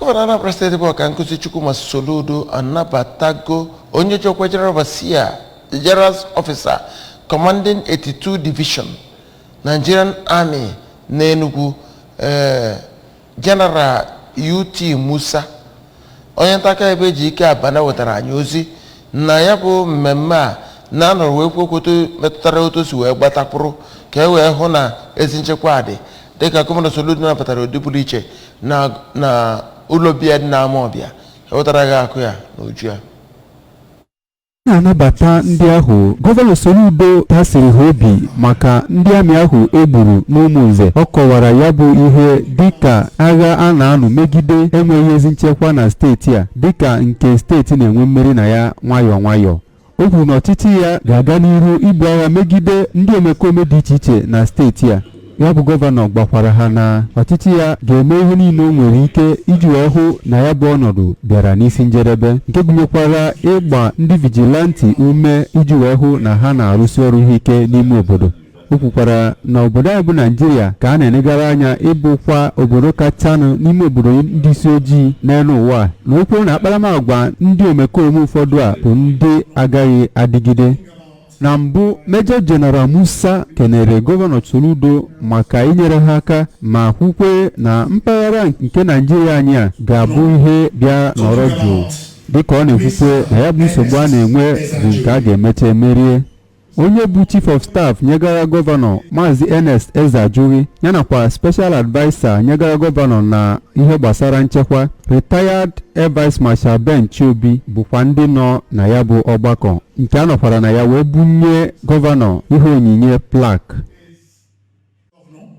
Gọvanọ Anambra Steeti bụ Ọkankụzi Chukwuma Soludo anabatago onye ji ọkwa General Overseer, General Officer Commanding 82 Division, Nigerian Army n'Enugu, General UT Musa. Onye nta aka ebe eji ike abana wetara anyị ozi na ya bụ mmemme a na-anọrọ wee kwuo okwu metụtara otu o si wee gbatakwuru ka e wee hụ na ezi nchekwa dị, dịka Gọvanọ Soludo nabatara ụdị pụrụ iche na ụlọ biya dị n'Amawbịa. Ewetara gị akụ ya na uju ya. Na-anabata ndị ahụ, Gọvanọ Soludo tasiri ha obi maka ndị amị ahụ e gburu n'Ụmụnze. Ọ kọwara ya bụ ihe dịka agha a na-anụ megide enweghị ezi nchekwa na steeti a, dịka nke steeti na-enwe mmeri na ya nwayọọ nwayọọ. O kwuru na ọchịchị ya ga-aga n'ihu ibu agha megide ndị omekome dị iche iche na steeti a. Ya bụ gọvanọ gbakwara ha na ọchịchị ya ga-eme ihe niile o nwere ike iji wee hụ na ya bụ ọnọdụ bịara n'isi njedebe, nke gụnyekwara ịgba ndị vigilante ume iji wee hụ na ha na-arụsi ọrụ ha ike n'ime obodo. O kwukwara na obodo anyị bụ Naijiria ka a na-enegara anya ịbụkwa obodo kachanụ n'ime obodo ndị isi ojii n'elu ụwa, na okwu na akparamagwa ndị omekome ụfọdụ a bụ ndị agaghị adịgide. Na mbụ, Major General Musa kenere Gọvanọ Soludo maka inyere ha aka, ma kwukwe na mpaghara nke Naijiria anyị a ga-abụ ihe bịa nọrọ jụụ, dịka ọ na-ekwukwe na ya bụ nsogbu a na-enwe bụ nke a ga-emecha emerie. Onye bụ Chief of Staff nyegara gọvanọ, Maazị Ernest Ezeajughi, yanakwa Special Adviser nyegara gọvanọ na ihe gbasara nchekwa, Retired Air Vice Marshal Ben Chiobi, bụkwa ndị nọ na ya bụ ọgbakọ, nke a nọkwara na ya wee bunye gọvanọ ihe onyinye plaque.